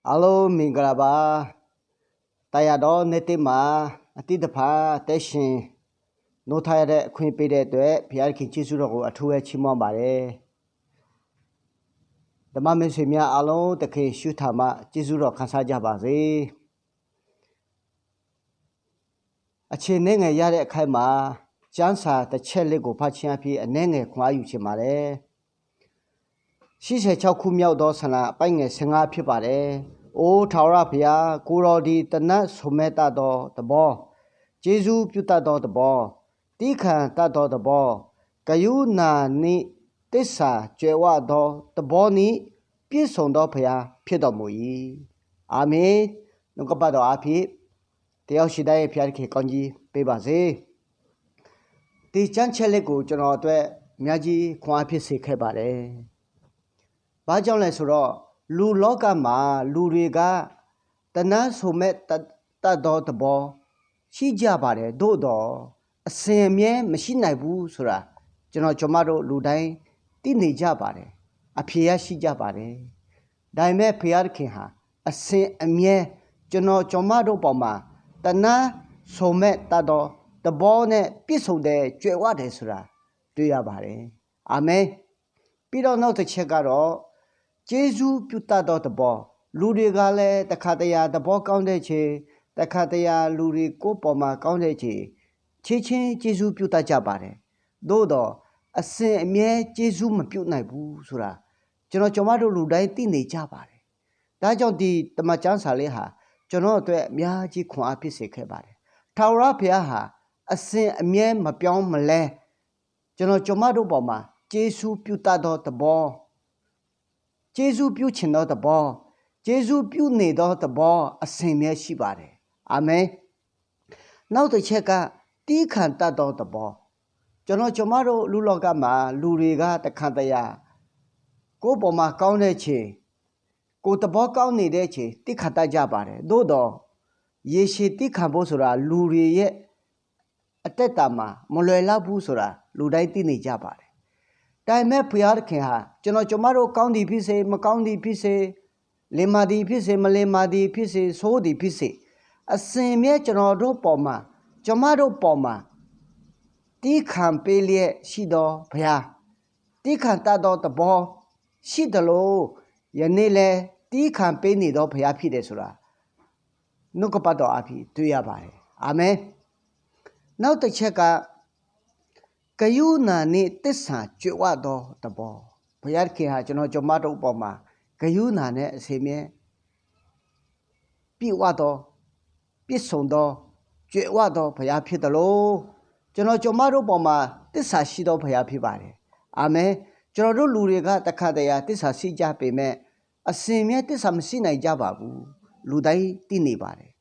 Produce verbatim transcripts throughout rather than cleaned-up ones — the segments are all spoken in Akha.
Arlor miqgaq laf ba. Taqyaq dawr nae te ma, aqtir daqpaq taev shin, nor tar ya dae ခွင့်ပေးတဲ့အတွက် ဘုရားသခင် ကျေးဇူးတော်ကို အထူးပဲ ချီးမွမ်းပါတယ်။ ဓမ္မမိတ်ဆွေများအားလုံး သခင်ရှုထောင့်မှ ကျေးဇူးတော် ခံစားကြပါစေ။ အချိန်နည်းငယ်ရတဲ့အခိုက်မှာ ကျမ်းစာတစ်ချက်လေးကို ဖတ်ခြင်းအားဖြင့် အနည်းငယ် ခွန်အားယူချင်ပါတယ်။ ရှစ်ဆယ်ခြောက်ခုမြောက်သော စာလံ အပိုင်းငယ် ဆယ့်ငါး ဖြစ်ပါတယ်။ အိ ထာဝရဘုရား၊ ကိုယ်တော်သည် သနားစုံမက်တတ်သောသဘော၊ ကျေးဇူးပြုတတ်သောသဘော၊ သည်းခံတတ်သောသဘော၊ ကရုဏာနှင့် သစ္စာကြွယ်ဝသောသဘောနှင့် ပြည့်စုံသောဘုရား ဖြစ်တော်မူ၏။ အာမင်။ နှုတ်ကပတ်တော်အားဖြင့် တယောက်စီတိုင်း ဘုရားသခင် ကောင်းကြီးပေးပါစေ။ ဒီကျမ်းချက်လေးကို ကျွန်တော်အတွက် အများကြီး ခွန်အားဖြစ်စေခဲ့ပါတယ်။ ဘာကြောင့်လဲဆိုတော့ လူလောကမှာ လူတွေက သနားစုံမက်တတ်သောသဘော ရှိကြပါတယ်။ သို့သော် အစဉ်အမြဲ မရှိနိုင်ဘူးဆိုတာ ကျွန်တော်ကျော်မတို့ လူတိုင်း သိနေကြပါတယ်။ အဖြေရရှိကြပါတယ်။ ဒါပေမဲ့ ဘုရားသခင်ဟာ အစဉ်အမြဲ ကျွန်တော်ကျော်မတို့ပေါ်မှာ သနားစုံမက်တတ်သောသဘောနဲ့ ပြည့်စုံတယ်၊ ကြွယ်ဝတယ်ဆိုတာ တွေ့ရပါတယ်။ အာမင်။ ပြီးတော့ နောက်တစ်ချက်ကတော့ ကျေးဇူးပြုတတ်သောသဘော၊ လူတွေကလည်း တစ်ခါတစ်ရံ သဘောကောင်းတဲ့ချိန်၊ တစ်ခါတစ်ရံ လူတွေ ကိုယ့်ပေါ်မှာ ကောင်းတဲ့ချိန် ချက်ချင်း ကျေးဇူးပြုတတ်ကြပါတယ်။ သို့သော် အစဉ်အမြဲ ကျေးဇူးမပြုနိုင်ဘူးဆိုတာ ကျွန်တော်ကျော်မတို့ လူတိုင်း သိနေကြပါတယ်။ ဒါကြောင့် ဒီတမန်ကျမ်းစာလေးဟာ ကျွန်တော်အတွက် အများကြီး ခွန်အားဖြစ်စေခဲ့ပါတယ်။ ထာဝရဘုရားဟာ အစဉ်အမြဲ မပြောင်းမလဲ ကျွန်တော်ကျော်မတို့ပေါ်မှာ ကျေးဇူးပြုတတ်သောသဘော၊ ကျေးဇူးပြုချင်သောသဘော၊ ကျေးဇူးပြုနေသောသဘော အစဉ်အမြဲရှိပါတယ်။ အာမင်။ နောက်တစ်ချက်က သည်းခံတတ်သောသဘော။ ကျွန်တော်ကျော်မတို့ လူလောကမှာ လူတွေက တစ်ခါတစ်ရံ ကိုယ့်ပေါ်မှာ ကောင်းတဲ့ချိန်၊ ကိုယ်သဘောကောင်းနေတဲ့အချိန် သည်းခံတတ်ကြပါတယ်။ သို့သော် ရေရှည်သည်းခံဖို့ဆိုတာ လူတွေရဲ့ အသက်တာမှာ မလွယ်လောက်ဘူးဆိုတာ လူတိုင်းသိနေကြပါတယ်။ ဒါပေမဲ့ ဘုရားသခင်ဟာ ကျွန်တော်ကျော်မတို့ ကောင်းသည်ဖြစ်စေ၊ မကောင်းသည်ဖြစ်စေ၊ လိမ္မာသည်ဖြစ်စေ၊ မလိမ္မာသည်ဖြစ်စေ၊ ဆိုးသည်ဖြစ်စေ၊ အစဉ်အမြဲ ကျွန်တော်တို့ပေါ်မှာ၊ ကျွန်မတို့ပေါ်မှာ သည်းခံပေးလျက်ရှိသောဘုရား၊ သည်းခံတတ်သောသဘောရှိသလို ယနေ့လည်း သည်းခံပေးနေသောဘုရားဖြစ်တယ်ဆိုတာ နှုတ်ကပတ်တော်အားဖြင့် တွေ့ရပါတယ်။ အာမင်။ နောက်တစ်ချက်က ကရုဏာနှင့် သစ္စာကြွယ်ဝသောသဘော။ ဘုရားသခင်ဟာ ကျွန်တော်ကျော်မတို့အပေါ်မှာ ကရုဏာနဲ့ အစဉ်အမြဲ ပြည့်ဝသော၊ ပြည့်စုံသော၊ ကြွယ်ဝသောဘုရားဖြစ်သလို ကျွန်တော်ကျော်မတို့ပေါ်မှာ သစ္စာရှိသောဘုရားဖြစ်ပါတယ်။ အာမင်။ ကျွန်တော်တို့လူတွေက တစ်ခါတစ်ရံ သစ္စာရှိကြပေမဲ့ အစဉ်အမြဲ သစ္စာမရှိနိုင်ကြပါဘူး။ လူတိုင်းသိနေပါတယ်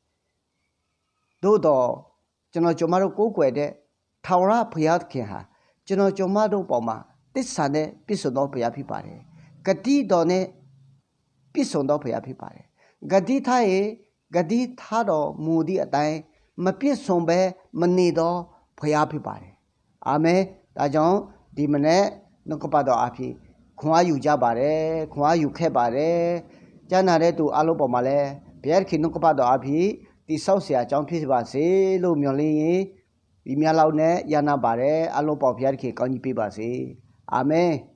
။ သို့သော် ကျွန်တော်ကျော်မတို့ကိုးကွယ်တဲ့ ထာဝရဘုရားသခင်ဟာ ကျွန်တော်ကျော်မတို့ပေါ်မှာ သစ္စာနဲ့ပြည့်စုံသောဘုရားဖြစ်ပါတယ်။ ကတိတော်နဲ့ ပြည့်စုံသောဘုရားဖြစ်ပါတယ်။ ကတိထားရင် ကတိထားတော်မူသည့်အတိုင်း မပြည့်စုံဘဲ မနေသောဘုရားဖြစ်ပါတယ်။ အာမင်။ ဒါကြောင့် ဒီမနက် နှုတ်ကပတ်တော်အားဖြင့် ခွန်အားယူကြပါတယ်။ ခွန်အားယူခဲ့ပါတယ်။ ကြားနာတဲ့သူအားလုံးပေါ်မှာလည်း ဘုရားသခင်နှုတ်ကပတ်တော်အားဖြင့် တည်ဆောက်စရာအကြောင်းဖြစ်ပါစေလို့ မျှော်လင့်ရင်း ဒီမျှလောက်နဲ့ ရပ်နားပါတယ်။ အားလုံးအပေါ် ဘုရားသခင် ကောင်းကြီးပေးပါစေ။ အာမင်။